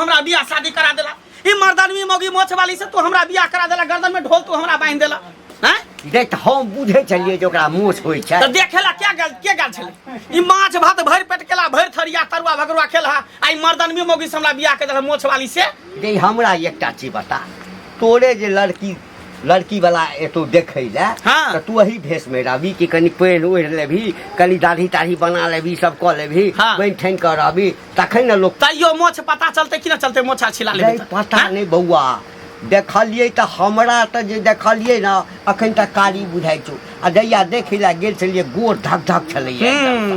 हमरा बियाह शादी करा देला ई मर्दानवी मौगी मोछ वाली से तू हमरा बियाह करा देला गर्दन में ढोल तू हमरा बांध देला हैं देख हम बुझै छलियै जे ओकरा मोछ होइ छै तऽ देखेला क्या गेल के गेल छलै ई माछ भात भरि पेट केला भरि थरिया तरुआ भगरुआ खेलहा आ ई मर्दनवी मौगी से हमरा बियाह के देला मोछ वाली से गे हमरा एकटा चीज बता तोरे जे लड़की लड़की वाला एतो देखै लए हाँ। तऽ तू एही भेष में रहबी कि कनि पहिर ओढ़ि लेबही कनि दाढ़ी ताढ़ी बना लेबही सब कऽ लेबही हाँ। बनि ठानि कऽ रहबी तखन ने लोक तैयो मोछ पता चलतै कि ना चलतै मोछा छिला लेबै नहीं तऽ? पता हाँ? नहि बौआ देखलियै तऽ हमरा तऽ जे देखलियै ने अखन तक कारी बुझाइ छौ आ जहिया देखै लए गेल छलियै गोर धक धक छलैया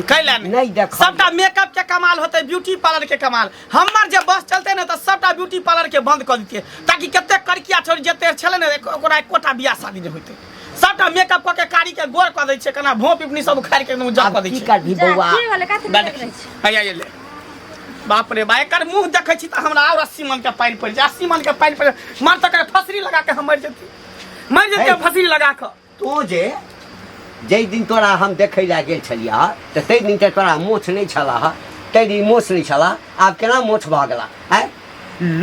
कैला नहि नहि देखलियै। सबटा मेकअप के कमाल होतै ब्यूटी पार्लर के कमाल हमर जे बस चलते ने तऽ सबटा ब्यूटी पार्लर के बंद कऽ दितियै ताकि कते करकिया छोड़ी जते छलै ने ओकरा एकोटा बियाह शादी नहि होइतै सबटा मेकअप कऽ के कारी के गोर कऽ दै छै केना भों पिपनी सब उखाड़ि के एकदम उज्जर आब कऽ दै की छै करबही जा, बौआ की भेलै कथी बा देख देखी रहल छी हैया ये ले बाप रे बा एकर मुंह देखै छी तऽ हमरा आओर 80 मन के पानि पड़ि जाय 80 मन के पानि पड़ि मर तऽ एकर फसरी लगा के हम मरि जेती मरि जेती हे। फसरी लगा कऽ तोँ जे जाहि दिन तोरा हम देखै लए गेल छलियह तऽ ताहि दिन तऽ तोरा मोछ नहि छलह ताहि दिन मोछ नहि छलह आब केना मोछ भऽ गेला आँय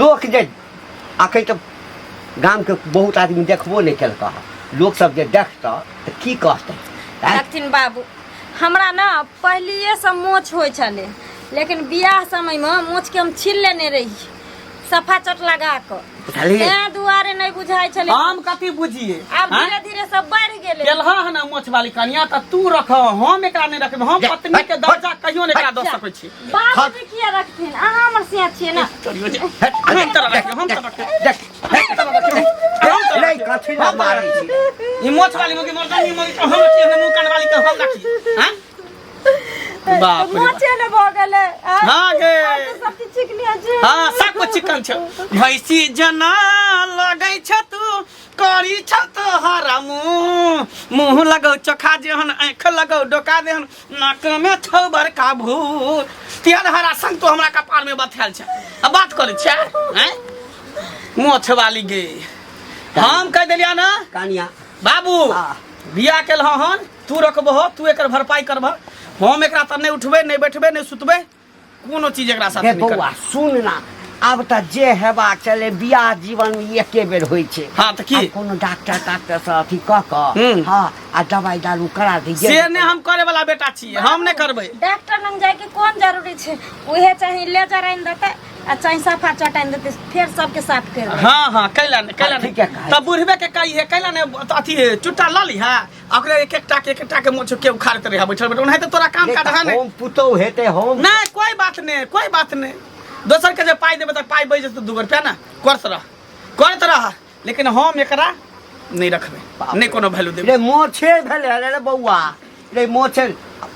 लोक जे अखन तऽ गामके बहुत आदमी देखबो नहि केलकह लोकसभ जे देखतह तऽ की कहतै आँय देखथिन बाबू हमरा ने पहिलिएसँ मोछ होइ छलै लेकिन बियाह समयमे मोछके हम छील लेने रही सफा चट लगा कऽ बुझलियै तें दुआरे नहि बुझाइ छलै हम कथी बुझिए आब आँय? धीरे धीरे सब बढ़ि गेलै केलहा हन मोछ वाली कनिया तऽ तू रख हम एकरा नहि रखबै हम जा, पत्नी के हट, दर्जा कहियो नहि एकरा दऽ जा। सकै छी बाबूजी किया रखथिन अहाँ हमर सिया छियै ने चलियो जे। हट, हम तोरा रखियो हम तोरा रखियो देख हम तोरा रखियो हम तोरा नहीं कथी ला मारै छी ई मोछ वाली मुगी मर्दानी मुगी के हम रखियो हम मुँह कान वाली के हम रखी हैं बाप रे बाप। मोचे ने भऽ गेलै आँय? हाँ गे। आब तऽ सब चीज चिकनी छै हाँ सब कुछ चिकन छौ भैंसी जना लगै छ तू करी छ तोहर मुँह मुँह लगौ चोखा जेहन आँख लगौ डोका जेहन नाक में छौ बड़का भूत तेहन हरा संग तो हमरा कपार में बथायल छै आ बात करै छै आँय मोछ वाली गे हम कह देलिया ना कानिया बाबू हाँ। बियाह केलहँ हन तू रखबहो तू एकर भरपाई करबह हम एकरा तर नहि उठबै नहि बैठबै नहि सुतबै कोनो चीज एकरा साथ हे नहि करबै बौआ सुन ना आब तऽ जे हेबाक छलै बियाह जीवन मे एके बेर होइ छै हाँ, तऽ की? आब कोनो डॉक्टर ताक्टर से अथी कऽ कऽ हम्म। हाँ आ दवाई दारू करा दी से नहि हम करे वाला बेटा छियै हम नहि करबै डॉक्टर लग जायके कोन जरूरी छै उहे चाही लेजर आनि देतै आ चाही सफा चट आनि देतै फेर सबके साफ करि देतै हाँ हाँ कैला नहि कैला हाँ, नहि ठीके कहै तऽ बुढ़बे के कही है कैला नहि तऽ अथी चुट्टा लऽ लीहा आ ओकरे एक एकटा के एक एकटा के मोछ के उखाड़ते रहे बैठल बैठल ओनाहिते तोरा काम काज है नहीं हम पुतोह हेतै हम नहीं कोई बात नहीं कोई बात नहीं दोसर के जे पाई देबै तऽ पाई बचि जेतै दूगो रुपया ने करत रह करत रह लेकिन हम एकरा नहीं रखबै नहीं कोनो वैल्यू देबै रे मोछे भेलै रे बौआ रे मोछे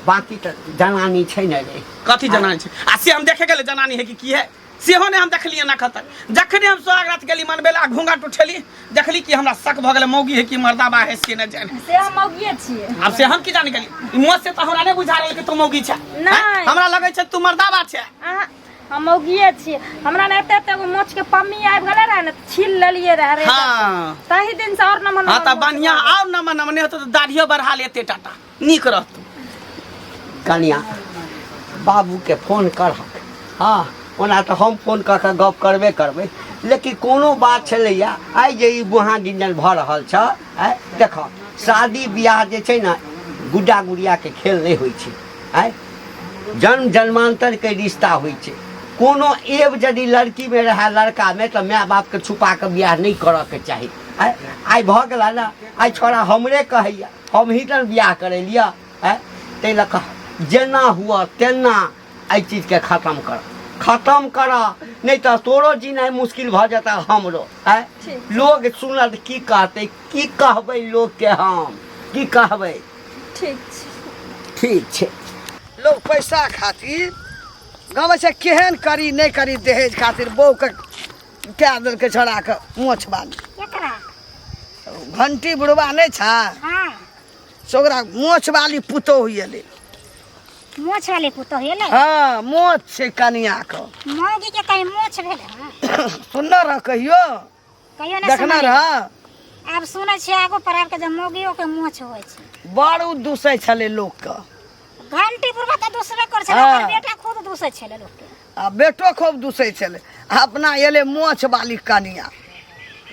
बाकी तऽ जनानी छै ने रे कथी जनानी छै आ से हम देखे गेलै जनानी है कि की है सेहो नहि हम देखलियै एखन तक जखने हम सोहागरात गेली मनबै लए आ घूंघट उठेली देखली कि हमरा शक भऽ गेलै मौगी है कि मर्दाबा है से नहि जाने से हम मौगिए छियै आब से हम की जाने गेली ई मुँह से तऽ हमरा नहि बुझा रहल कि तू मौगी छै नहि। हैं? हमरा लगै छै तू मर्दाबा छै अहाँ हम मौगिए छियै हमरा ने एते एते एगो मोछ के पम्मी आबि गेलै रहए ने तऽ छील लेलियै रहए रे हाँ ताहि दिन से और नमहर हाँ तऽ नमहर मोछ बढ़िआँ आउ नमन नमन नहि होतौ तऽ दाढ़ियो बढ़ा लेते टाटा नीक रहतौ कनिया बाबूके फोन करहक हँ ओना तऽ हम फोन कऽ कऽ गप करबे करबै लेकिन कोनो बात छलैए आइ जे ई बुहा गिंजन भऽ रहल छ आँय देखऽ शादी बियाह जे छै ने गुड्डा गुड़ियाके खेल नहि होइ छै आँय जन्म जन्मान्तरके रिश्ता होइ छै कोनो एब यदि लड़कीमे रहए लड़कामे तऽ माय बापके छुपा कऽ बियाह नहि करऽके चाही आँय आइ भऽ गेला ने आइ छोड़ा हमरे कहैए हमही तऽ बियाह करेलियै आँय ताहि लऽ कऽ जेना हुअ तेना एहि चीजके खतम कर खतम कर नहि तऽ तोरो जीनाइ मुश्किल भऽ जेतऽ हमरो आँय ठीक। लोग सुनत की कहतै की कहबै लोकके हम की कहबै ठीक छै ठीक छै लोग पैसा खातिर गाँव छै केहन करी नहि करी दहेज खातिर बहूके कए देलकै छोड़ाके मोछ बाली केकरा घंटी बुढ़वा नहि छै हाँ से ओकरा मोछ वाली पुतोहु एलै मोछ वाली पुतोह एलै हँ मोछ छै कनियाके मौगी के कहीं मोछ भेलै हँ सुनने रह कहियो कहियो नहि देखने सुनलियै। रह आब सुनै छियै आगो पर आबि के जे मौगियो के मोछ होइ छै बड़ उ दूसै छलै लोकके घंटी बुढ़वा तऽ दूसरे कर छलै हाँ। ओकर बेटा खुद दूसै छलै लोकके आ बेटो खूब दुसै छलै आ अपना एलै मोछ बाली कनिया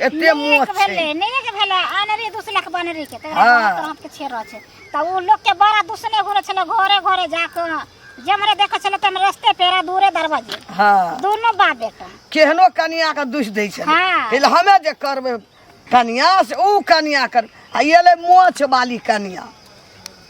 एते नीक मोछ छै भेलै नीक भेलै अनरी दुसलक बनरी के तकरा हाँ। हाथ के छेड़ छै तऽ ओ लोक के बड़ा दुसने घुरे छलै घरे घरे जाकऽ जेम्हरे देखै छलै तेम्हरे रस्ते पेरा दूरे दरवाजे हाँ दुनू बाप बेटा केहनो कनिया के दुसि दै छलै हाँ। हेले हमे जे करबै कनिया से ऊ कनिया कर आ एलै मोछ बाली कनिया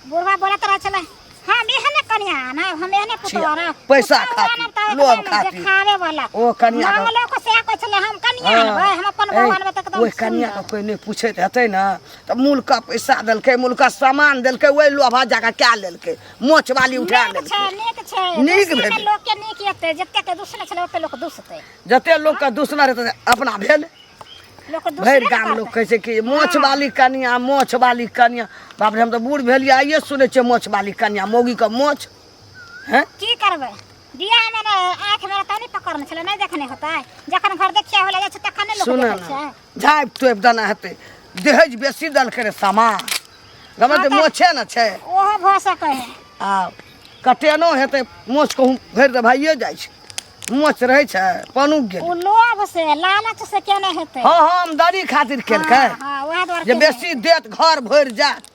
बुढ़वा बोलत रहै छलै हम एहने कनिया आनब हम एहने पुतोह आनब पैसा पुतोह खातिर, आनब तऽ लोभ एकदम जे खातिर। खावे वाला ओ कनिया के- मांगलो के सएह कहै छलै हम कनिया आनबै हम अपन बौआ आनबै तऽ एकदम ओहि कनिया के सुन्दर। कोइ नहि पूछैत हेतै ने तऽ मूलका पैसा देलकै मूलका सामान देलकै ओहि लोभा जाकऽ कए लेलकै मोछ वाली उठा नीक छै लेलकै नीक छै नीक दुसने भेलै। लोक के नीक एतै जतेक के दुसने छलै ओते लोक दुसतै जते लोकके दुसना रहतै अपना भेल लोक भरि दुसबे ने गाम लोक करतै कहै छै कि मोछ वाली कनिया मोछ वाली कनिया बाप रे हम तऽ बूढ़ भेलियै आइए सुनै छियै मोछ वाली कनिया मौगीके मोछ हैं की करबै बियाह मे ने आँखि मे तऽ नहि पकड़ने छलै नहि देखने होतै जखन घर देखिया होले जाइ छै तखन ने लोक सुन देखै ने छै झाँपि तोपि देना हेतै दहेज बेसी देलकै रे सामान गमे हाँ तऽ तऽ- मोछे ने छै ओहो भऽ सकै है आ कटेनो हेतै मोछ कहूँ भरि तऽ भइए जाइ छै मोछ रहै छै पनुक गेल ओ लोभ से लालच से केने हेतै हँ हँ आमदनी खातिर केलकै हाँ, हाँ, वएह दुआरे जे केने बेसी देत घर भरि जायत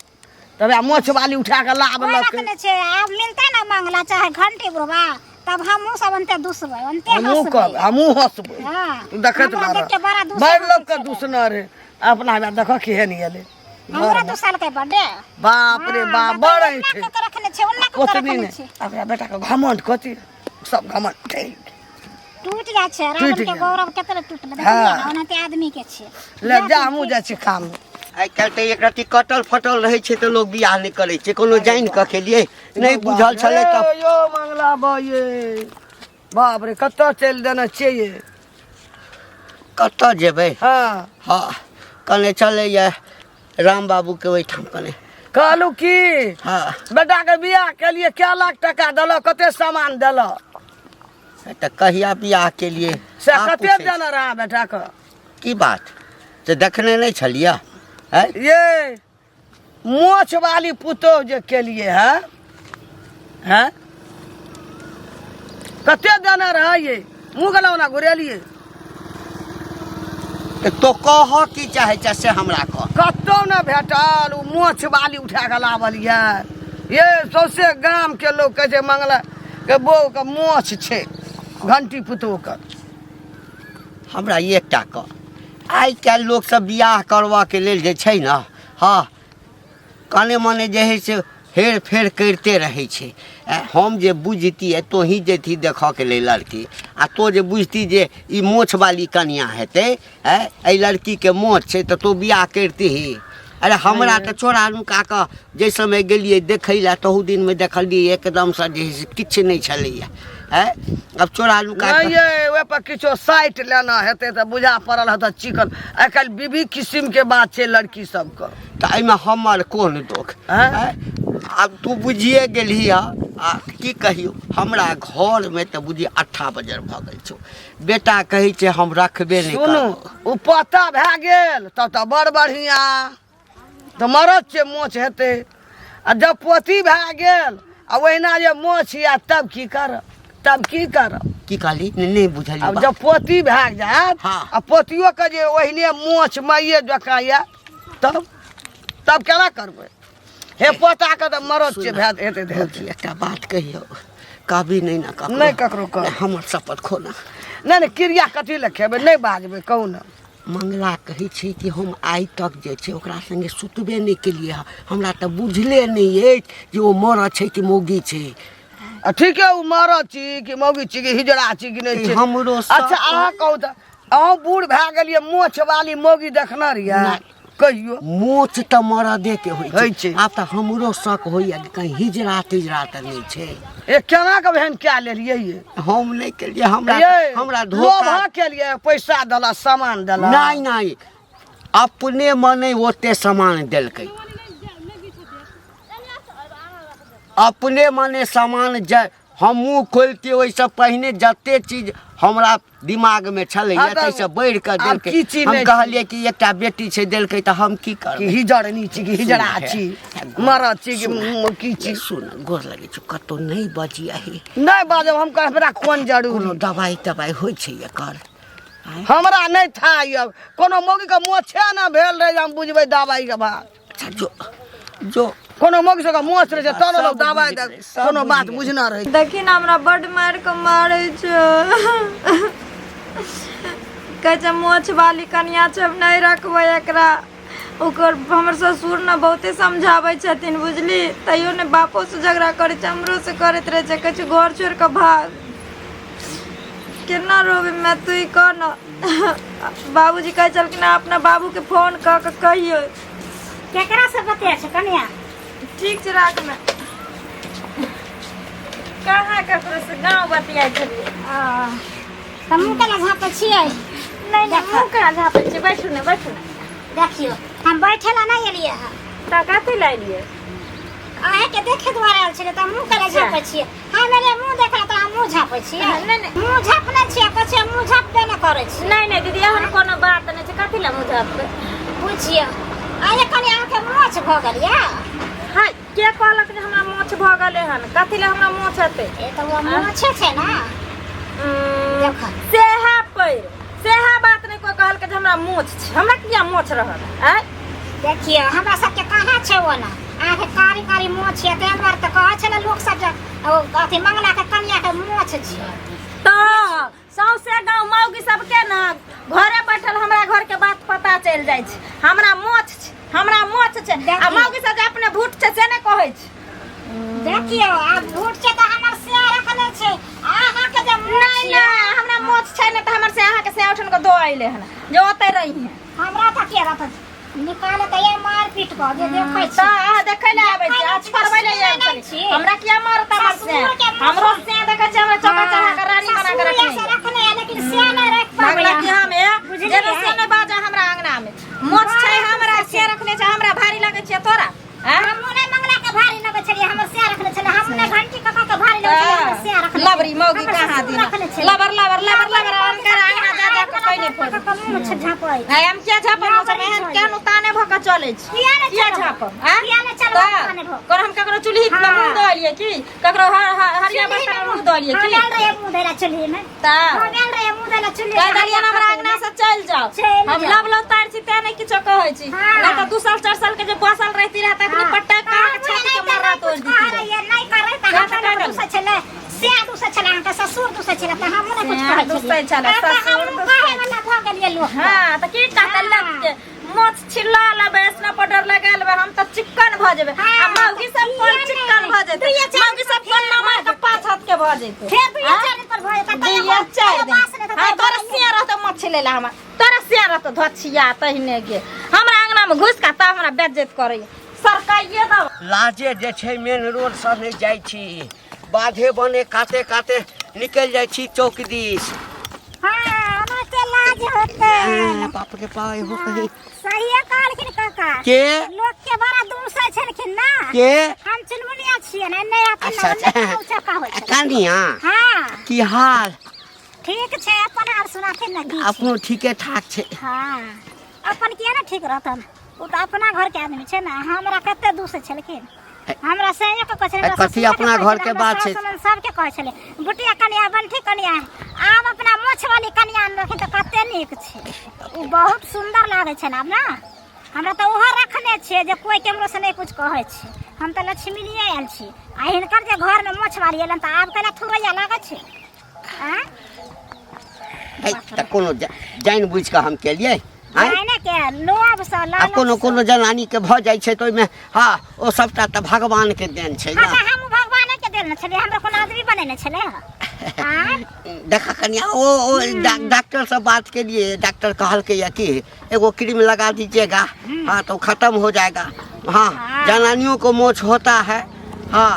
तब आ मोछ वाली उठा कऽ लाभ कोइ बात लऽके नहि छै आब मिलतै ने मंगला चाहे घंटी बुढ़वा तब हमहूँ सब अन्ते दुसबै अन्ते हमहूँ हँसबै कहबै हमहूँ हँसबै हाँ तू देखैत हमरा ना देख के बड़ा रह दुसै बड़ हँसै लोकके छलै। दुसना रे अपना हमरा देखऽ केहन एलै हमरो दू साल के बर्थडे बाप रे बाप बड़ ऐठे के रखने छै ओन्ना के ओतनी रखने नहि छै अपना बेटाके घमंड कथी सब घमंड ठेल टूट जाइ छै रावण टूटि के गेल। गौरव केते टूटलै हाँ। देखलियै ने ओनाहिते आदमी के छै ले जा हमहूँ जाइ छी काम आइ काल्हि तऽ एक रति कटल फटल रहै छै तऽ लोक बियाह नहि करै छै कोनो जानि कऽ केलियै नहि बुझल छलै तऽ ए, यो मंगला बये बाप रे कतऽ चलि देने छियै ये कतऽ जेबै हँ हँ कने चलैए राम बाबूके ओहिठाम कने कहलहुँ की हँ बेटाके बियाह केलियै कए लाख टका देलक कते सामान देलक तऽ कहिया बियाह केलियै से आब कते पूछै छी। देने रहा बेटाके की बात से देखने नहि छलियै आँय ये मोछ वाली पुतोह जे केलिए है हैं कते देने रहा ये मुँह गलौना घुरेलिए तऽ तो कह की चाहै छ से हमरा कह कतौ ने भेटल ओ मोछ वाली उठा कऽ लावल ये ये सौंसे गाम के लोग कहै छै मंगला के बहू के मोछ छै घंटी पुतोह के हमरा एकटा कह आइ काल्हि लोकसभ बियाह करबाके लेल जे छै ने हँ कने मने जे हइ से हेर फेर करिते रहै छै हम जे बुझतियै तोही जेतही देखऽके लेल लड़की आ तो जे बुझती जे ई मोछवाली कनिआँ हेतै आँय एहि लड़कीके मोछ छै तऽ तू बियाह करितिही अरे हमरा तऽ चोरा नुका कऽ जाहि समय गेलियै देखै लए तहू दिनमे देखलियै एकदमसँ जे हइ से किछु नहि छलैए आँय आब चोरा नुका नहि कऽ ये ओहि पर किछो साइट लेना हेतै तऽ बुझा पड़ल हेतै चिकन आइ काल्हि विभिन्न किसिमके बात छै लड़की सबके तऽ एहिमे हमर कोन दोख आँय? आँय? आब तू बुझिए गेलही हँ आ की कहियौ हमरा घरमे तऽ बुझी अट्ठा बजर भऽ गेल छौ बेटा कहै छै हम रखबे नहि सुनू करब ओ पता भए गेल तब तऽ बड़ बढ़िआँ तऽ मरद छै मोछ हेतै आ जब पोती भए गेल आ ओहिना जे मोछ यऽ तब की करब तब की करब की कहली नहि नहि बुझलियै आब बात। जब पोती भए जायत हाँ। आ पोतियोके जे ओहिने मोछ माइए जकाँ यऽ तब तब केना करबै हे पोताके तऽ मरद छै भए हेतै तऽ हेतै भौजी एकटा बात कहियौ कहबी नहि ने ककरो नहि ककरो कहब। नहि, हमर शपथ खो ना नहि नहि क्रिया कथी लए खेबै नहि बाजबै कहू ने मंगला कहै छै कि हम आइ तक जे छै ओकरा सङ्गे सुतबे नहि केलियै हँ हमरा तऽ बुझले नहि अछि जे ओ मरद छै कि मौगी छै आ ठीके ओ मरद छी कि मौगी छी कि हिजड़ा छी कि नहि ई छी हमरो सब- अच्छा अहाँ कहू तऽ अहूँ बूढ़ भए गेलियै मोछ वाली मौगी देखने रहियै नहि। कहियो मोछ तऽ मरदेके होइ होइ छै छै। आब तऽ हमरो शक होइए कि कहीं हिजड़ा तिजड़ा तऽ नहि छै ए केना के बहन कए लेलियै ये हम नहि केलियै हमरा ये हमरा धोखा लोभा केलियै पैसा देला सामान देला नहि नहि अपने मने ओते सामान देलकै अपने मने सामान हम मुँह खोलतियै ओहिसँ पहिने जते चीज हमरा दिमागमे छलैया हँ तऽ ताहिसँ बढ़ि कऽ आब देलकै की चीज हम नहि कहलियै कि एकटा बेटी छै देलकै तऽ हम की कि करबै हिजड़नी छी कि हिजड़ा छी मरद छी कि की छी सुन गोर लगै छौ कतहु नहि बजियही नहि बाजब हम कह हमरा कोन जरूरी कोनो दवाइ तवाइ होइ छै एकर हमरा नहि था अब कोनो मौगी के मोछे ने भेल रहै जे हम बुझबै दवाई के बात अच्छा जो जो कोनो मौगी सबके मोछ रहै छै तब ने लोक सब दवाई बुझि दे गेलै, सब कोनो बुझि बात गेलै। बुझना रहै देखी ने हमरा बड्ड मारि कऽ मारै छै कहै छै मोछ वाली कनिया छै हम नहि रखबै एकरा ओकर हमर ससुर ने बहुते समझाबै छथिन बुझली तैयो ने बापोसँ झगड़ा करै छै हमरोसँ करैत रहै छै कहै छै घर छोड़ि कऽ भाग केना रोबै मैं तू ही कह ने बाबूजी कहै छलखिन हँ, अपना बाबूके फोन कऽ कऽ कहियौ केकरा से बतिया छै कनिया ठीक छै राख ने कहाँ ककरो से गाँव बतियाइ छलियै आ, तऽ मुँह केना झाँपै छियै नहि नहि मुँह केना झाँपै छियै बैठू ने बैठू ने देखियौ हम बैठे ला नहि एलियै हँ तऽ कथी लए एलियै अहाँके देखे दुआरे आयल छलियै तऽ मुँह केना झाँपै छियै हम एलियै मुँह देखला तऽ अहाँ मुँह झाँपै छियै नहि, नहि। मुँह झाँपने छियै कहै छियै मुँह झाँपबे नहि करै छियै नहि नहि दीदी एहन कोनो बात नहि छै कथी लए मुँह झाँपबै बुझियौ आइ कनि अहाँके मोछ भऽ गेल यऽ हाय के कहलक जे हमरा मोछ भऽ गेलै हन कथी लए हमरा मोछ हेतै ए तऽ ओ मोछे छै ने देखऽ सेहा पैर सेहा बात नहि कोइ कहलकै जे हमरा मोछ छै हमरा किया मोछ रहत आँय देखियौ हमरा सबके कहाँ छै ओना अहाँके कारी कारी मोछ यऽ ताहि दुआरे तऽ कहै छलै लोक सब जे ओ अथी मंगलाके कनियाके मोछ छै तऽ सौंसे गाँव मौगी सबके ने घरे बैठल हमरा घरके बात पता चलि जाइ छै हमरा मोछ छै हमरा मोछ छै आ मौगी सब जे अपने भूट छै से नहि कहै छै देखियौ आब भूट छै तऽ हमर से रखने छै अहाँके जे मोछ नहि नहि हमरा मोछ छै ने तऽ हमर से अहाँके से उठन के दो अइले हन जे ओतै रही है हमरा तऽ किया रहत निकाले तऽ ये मार पीट कऽ जे देखै तऽ छी अहाँ देखै लए आबै छी आज छोड़बै लए आयल नहि छली छी। हमरा किया मारत हमर से ससुर के मोछ- हमरो से देखै छी हमरा चौका चढ़ा के रानी बना के ससुर रखने से रखने है लेकिन से नहि रख पाबै भगला कि हम ए बुझलियै? जे से नहि बाजा हमरा अंगना में मोछ छै हमरा से रखने छै हमरा भारी लगै छै तोरा आँय? हमहूँ नहि मंगला के भारी लगै छलियै हमर से रखने छलै हमहूँ नहि घंटी कका के भारी लगै छलै हमर से रखने लबरी मौगी हमर कहाँ ससुर दिन रखने छलै। लबर लबर लबर लबर अनकर अंगना जा जा के कहीं नहि फोड़ कका मुँह छै झाँपै आइ हम किया झापब हम सब एहन केहन उताने भऽ कऽ चलै छी किया नहि किया चलब? झापब आँय? किया नहि चलब तऽ उताने भऽ? कोन हम ककरो चूल्ही में हाँ। मुँह दऽ एलियै की ककरो हरिया बर्तन में मुँह दऽ एलियै हम की आयल रहियै मुँह धैला चूल्ही में तऽ हम आयल रहियै मुँह धैला चूल्ही कहि देलियै ने हमरा अंगना से चलि जाओ चलि हम जाउ। लव लव तार छी तें नहि किछो कहै छी हाँ। नहि तऽ 2 साल 4 साल के जे बसल रहती रहे तखनी पट्टा कहाँ के छाती के मर्रा तोड़ कुछ कहै देती रहियै नहि करै तऽ से हमरा तऽ कहि नहि दुसै छलै से दुसै छलै अहाँके ससुर दुसै छलै तऽ हमहूँ नहि कुछ से कहै दुसै छलै, आब तऽ ससुर हमहूँ दुसै कहै वला भऽ गेलियै लोक हाँ तऽ की कहतै हाँ। लग के मोछ छिला लेबै स्नो पाउडर लगा लेबै हम तऽ चिक्कन भऽ जेबै हाँ, आ मौगी सब तऽ कोन किया चिक्कन नहि? भऽ जेतै दुइये चारि मौगी सब कोन नमहर के पाँच हाथ के भऽ जेतै फेर दुइये आँ? चारि दिन पर भऽ जेतै तैयो दुइये चारि तैयो दिन बास नहि तऽ हाँ तैयो तोरा बास सिया रहतौ मोछ छिलै ला हमर तोरा सिया रहतौ धोछिया तहिने गे हमरा अंगना में घुसि कऽ तब हमरा बेज्जत करैया सरकाइए दब लाजे जे छै मेन रोडसँ नहि जाइ छी बाधे बने काते काते निकलि जाइ छी चौक दिस हाँ हमरा के लाज होतै ए, बाप रे बा एहो कहीं सहिए कहलखिन काका के लोक के बड़ा दूसै छलखिन ना के हम चुनमुनिया छियै ने नहि अपन अच्छा अच्छा चौका होइ छै कनिया हाँ की हाल ठीक छै अपन हाल सुनाथिन ने की छै? अपनो ठीके ठाक छै हाँ अपन किया ने ठीक रहतन ओ तऽ अपना घर के आदमी छै ने हमरा कते दूसै छलखिन हमरा सैयो के कहै छलै हमरा कथी ससुरो के अपना कहै घर छलै, के हमरा बात छै? सास ननद सबके कहै छलै बुटिया कनिया बंठी कनिया आब अपना मोछ वाली कनिया अनलखिन तऽ कते नीक छै ओ बहुत सुन्दर लागै छै ने आब ने हमरा तऽ ओहो रखने छियै जे कोइ केमरो से नहि कुछ कहै छै हम तऽ लक्ष्मीनिये आयल छी आ हिनकर जे घरमे मोछ वाली एलनि तऽ आब केना थुरैया लागै छै आँय है, तऽ कोनो जानि बुझि कऽ हम केलियै आँय? जाने के लोभ से आ लालच कोनो से। कोनो जनानीके भऽ जाइ छै तऽ ओहिमे हँ ओ सभटा तऽ भगवानके देन छै हाँ ने तऽ हम भगवाने के देल ने छलियै हमरा कोनो आदमी बनेने छलै आँय? देखा कनिया ओ ओ डॉक्टर से बात केलिए डॉक्टर कहलकै या कि एगो क्रीम लगा दीजिएगा हाँ तो खत्म हो जाएगा हाँ हाँ। जनानियों को मोछ होता है हाँ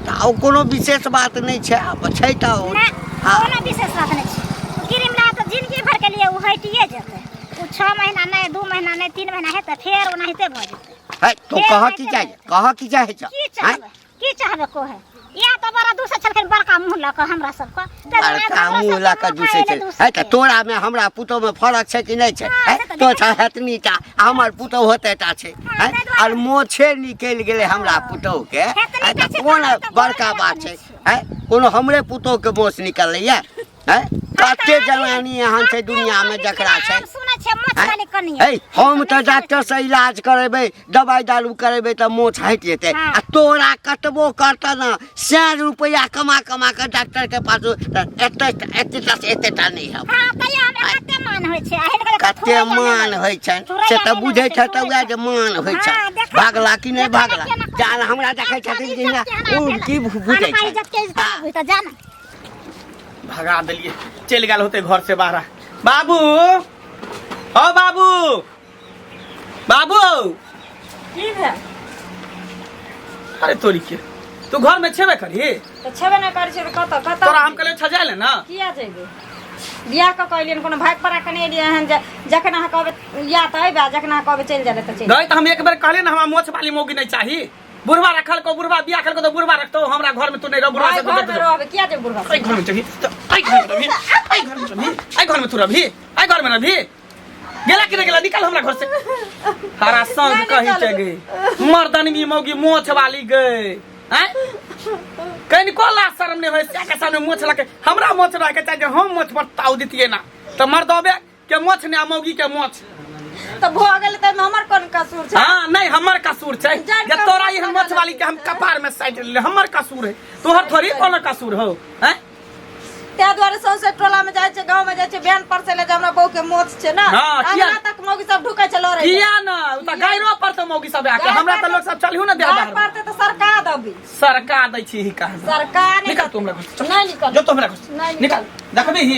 तऽ ओ कोनो विशेष बात नहि छै आब छै तऽ ओ ना हाँ कोनो विशेष बात नहि छै ओ क्रीम लगा तऽ जिंदगी भर के लिए ओ हटिए जेतै ओ 6 महीना नहि 2 महीना नहि 3 महीना हेतै फेर ओनाहिते भऽ जेतै है तो फेर कह की ओनाहिते चाहे भऽ जेतै। कह की चाहे छ की आँय? चाहबै की चाहबै कोहे इएह तऽ बड़ा दूसै छलखिन बड़का मुँह लऽ कऽ हमरा सबके ताहि दुआरे बड़का हमरो मुँह सबके लऽ कऽ मुँह दूसै खाइ छै लए दूसै है तऽ तोरा मे हमरा पुतोह मे फरक छै कि नहि छै हँ, है से तऽ तो देखै छ हेतनी टा आ हमर पुतोह होते टा छै हँ, है ताहि दुआरे आर मोछे निकलि गेलै हमरा पुतोह के हेतनी है टा तऽ छै कोन तऽ हम तऽ बड़का बड़े बात रखने छै छियै। है कोनो हमरे पुतोह के मोछ निकलैया है कते जनानी एहन छै दुनिया मे जकरा छै सुनै छियै मोछ वाली कनिया है हम तऽ डॉक्टर से इलाज करेबै दवाइ दारू करेबै तऽ मोछ हटि जेतै हाँ। आ तोरा कतबो करतऽ ने सए रुपैआ कमा कमा कऽ डॉक्टर के पास एते एतेटा से एतेटा नहि हम हाँ तैयो हमरा कते मान होइ छै आ हिनकर तऽ कते थोड़े जानै मान छै। होइ छनि थोड़े से तऽ जानै बुझै छै, छै तऽ थोड़े उएह जे मान होइ हाँ, छै देखै भागला कि नहि देखै भागला केना करै जान हमरा देखै छथिन कि नहि ओ की बुझै छै छै इज्जत के इज्जत नहि बुझतै जान भगा देलिए चलि गेल होते घर से बाहर बाबू ओ बाबू बाबू की भेल अरे तोरी के तू घर में छेबे करी तऽ छेबे नहि करै छै तऽ कतऽ कतऽ तोरा हम कहले छजाय ले ना किया जेबै बियाह कऽ कऽ एलियनि कोनो भागि पड़ा कऽ नहि एलियै हन जे जखन अहाँ कहबै या तऽ अयबै आ जखन अहाँ कहबै चलि जाय लए तऽ चलि गई तऽ हम एक बेर कहले ना हमरा मोछ वाली मौगी नहीं चाही बुढ़वा रखल को बुढ़वा बियाह कल को तो बुढ़वा रखतो हमरा घर में तू नहीं रह बुढ़वा भाई से घर में रहबै किया जेबै बुढ़वा ऐ घर में चली तो ऐ घर में रही ऐ घर में रही ऐ घर में तू रही ऐ घर में रही गेला कि नहीं गेला निकल हमरा घर से हरा संग नहीं कही निकलबै। के गई मर्दनवी मौगी मोछ वाली गई हैं कनिको ला शर्म नहीं होय से के सामने मोछ लके हमरा मोछ रह के चाहे जे हम मोछ पर ताव दितिए ना तो मर्दबे के मोछ ने आ मौगी के मोछ तऽ भऽ गेलै तऽ हमर कोन कसूर छै हाँ नहीं हमर कसूर छै जान जे कऽ तोरा मोछ एहन मोछ वाली के हम कपार में साइट लेले हमर कसूर है तोहर थोड़ी कोनो कसूर हो हैं ताहि दुआरे सौंसे टोला में जाइ छै गाँव में जाइ छै बयान पर से ले जे हमरा बहू के मोछ छै ना हाँ, किया? अंगना तक मौगी सब ढुकै छै लड़ै किया ना उ त गायरो पर त मौगी सब आके हमरा त लोग सब चलहु ना दे गाय पड़ते तऽ सरका दबी सरका दै छी ही कहा सरका नहीं निकल तू हमरा घर से, चल। नहीं निकल जो तू हमरा घर से नहीं निकल देखबी ही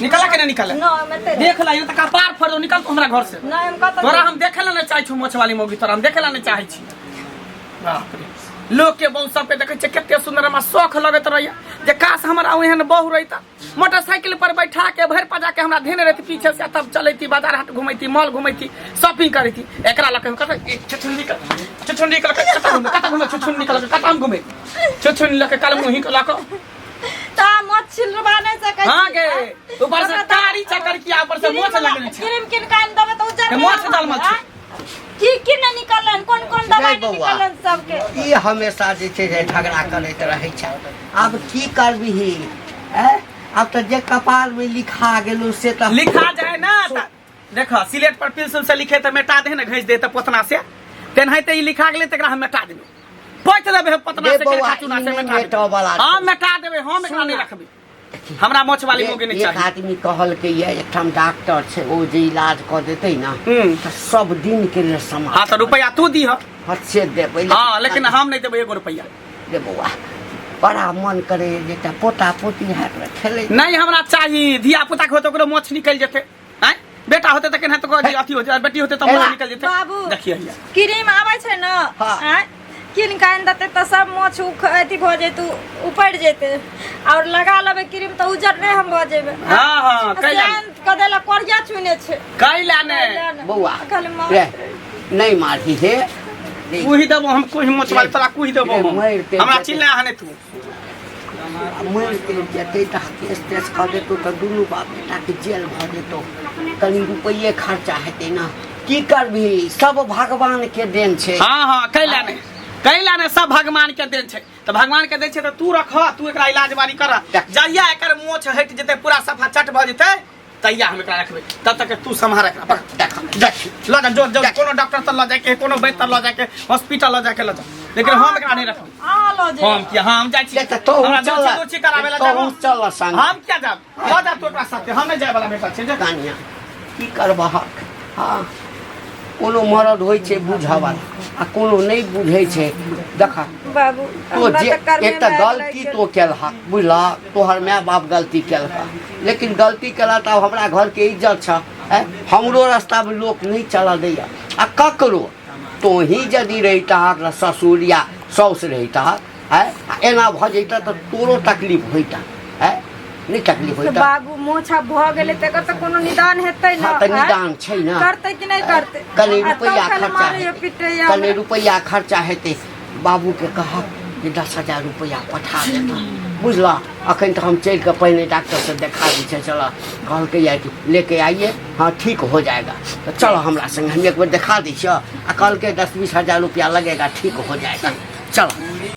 निकला के नहीं निकल न हम एते देख ला ये त कपार फोड़ दो निकल तू हमरा घर से नहीं हम कतऽ तोरा हम देखे ला नहीं चाहै छु मोछ वाली मौगी तोरा हम देखे ला नहीं चाहै छी बाप रे लोग के बहु सबके देखै छियै कते सुंदर हमरा शौख लगैत रहैया जे काश हमरा ओहन बहु रहिता मोटरसाइकिल पर बैठा के भरि पजा के हमरा धेने रहती पीछे से तब चलैती बाजार हाट घुमैती मॉल घुमैती शॉपिंग करैती एकरा लऽ के हम कहबै ए, छुछुन्नी के छुछुन्नी के लऽ के कतऽ घुमे कतऽ घुमे छुछुन्नी के लऽ के कतऽ हम घुमे छुछुन्नी लऽ के कल मुँही के लऽ के ता मोछ छिलवा नहीं सकै हाँ छी। गे ऊपर से कारी चक्कर किया ऊपर से मोछ लगल छै क्रीम किन कान देबै तऽ उज्जर के मोछ डालमल छै। की की नहीं निकललन कोन कोन दवाई नहीं नहीं बौआ। निकललन सबके ई हमेशा जे छै से झगड़ा करैत रहै छै आब की करबिही ऐं आब तऽ जे कपार मे लिखा गेलौ से तऽ लिखा जाए ना त देख सिलेट पर पेंसिल से लिखे तऽ मेटा दे ने घसि दे तऽ पोतना से तेनाहिते ई लिखा गेलै तकरा हम मेटा देबै पोति देबै हम पोतना रे से बौआ, चूना ई से नहि मेटा मेटऽ वाला देबै छै। हम मेटा देबै हम एकरा नहि रखबै हमरा मोछ वाली मौगी नहि एक चाही आदमी कहलकै ये एकठाम डॉक्टर छै ओ जे इलाज कऽ देतै ने हम्म। तऽ सब दिन के लेल समाज हाँ तऽ रुपैआ तू दीह हद से देबै हाँ लेकिन हम नहि देबै एगो रुपैआ रे बौआ बड़ा मन करे जे एकटा पोता पोती हैत ने खेलै नहीं हमरा चाही धिया पुता के होते ओकरो मोछ निकलि जेतै आँय बेटा होते तऽ केनाहितो कऽ अथी होते आ बेटी होते तऽ मोछ एना। निकलि जेतै बाबू। देखिए हिया क्रीम आबै छै ने हाँ। आँय कीन के आनि देतै तऽ सब मोछ उख अथी भऽ जेतै उपड़ि जेतै आओर लगा लेबै क्रीम तऽ उज्जर नहि हम भऽ जेबै हाँ हाँ कैला सिआन कऽ देलक कोरिया चुने छै कैला ने कैला ने। बौआ खाली मार रे नहि मारही हे रे, कुही देबो हम कुही मोछ वाली तोरा कुही देबो रे, हम मारि तेरि हमरा जेतै। चिल्ला हने तू मरि तरि जेतै तऽ केस तेस कऽ देतौ तऽ दुनू बाप बेटाके जेल भऽ जेतौ कनि रुपैए खर्चा हेतै ने की करबिही सब भगवानके देन छै हाँ हाँ कैला ने कैला ने सब भगवान के देन छै तऽ भगवान के देन छै तऽ तू रख तू एकरा इलाज बारी कर जहिया एकर मोछ हटि जेतै पूरा सफा चट भऽ जेतै तहिया हम एकरा रखबै तब तक तू सम्हार एकरा पकड़ देख देख लऽ जा जो जो कोनो डॉक्टर तर लऽ जाके कोनो वैद्य तर लऽ जाके हॉस्पिटल लऽ जाके लऽ जा लेकिन हम एकरा नहि रखबै अहाँ लऽ जेबै हम किया हम जाइ छी से तऽ तोहू हमरा चल दोषी दोषी कराबै लए तोहू जाबो चल संग हम किया जाब लऽ जा तू एकरा साथे हम नहि जाय वाला बेटा छै जा कानिया की करबहक हँ कोनो मरद होइ छै बुझऽवला आ कोनो नहि बुझै छै देख बाबू तो हमरा जे तऽ कर्मे एक तऽ भए गलती गेलै। तो केलहक बुझलह तोहर माय बाप गलती केलक लेकिन गलती केलक तऽ आब हमरा घरके इज्जत छह आँय हमरो रास्तामे लोक नहि चलऽ दैए आ ककरो तोही यदि रहितहक ससुर या साउस रहितहक आँय आ एना भऽ जैतह तऽ तोरो तकलीफ होइतह आँय नहि तकलीफ तऽ होइतह बाबू मोछा भऽ गेलै तकर तऽ कोनो निदान हेतै ने हाँ तऽ आँय? निदान छै ने करतै कि नहि करतै कनि आ तब रुपैआ खाली खर्चा मारैया हेतै पिटैया कनि हमरा। रुपैआ खर्चा हेतै बाबूके कहक जे 10,000 रुपैआ पठा देता बुझलऽ। अखन तऽ हम चलि कऽ पहिने डॉक्टरसँ देखा दै छियै। चलऽ, कहलकै यऽ कि लेके आइए, हाँ ठीक हो जाएगा। तऽ चलऽ हमरा संगे, हम एक बेर देखा दै छियऽ। आ कहलकै 10-20 हजार रुपया लगेगा, ठीक हो जाएगा। चल।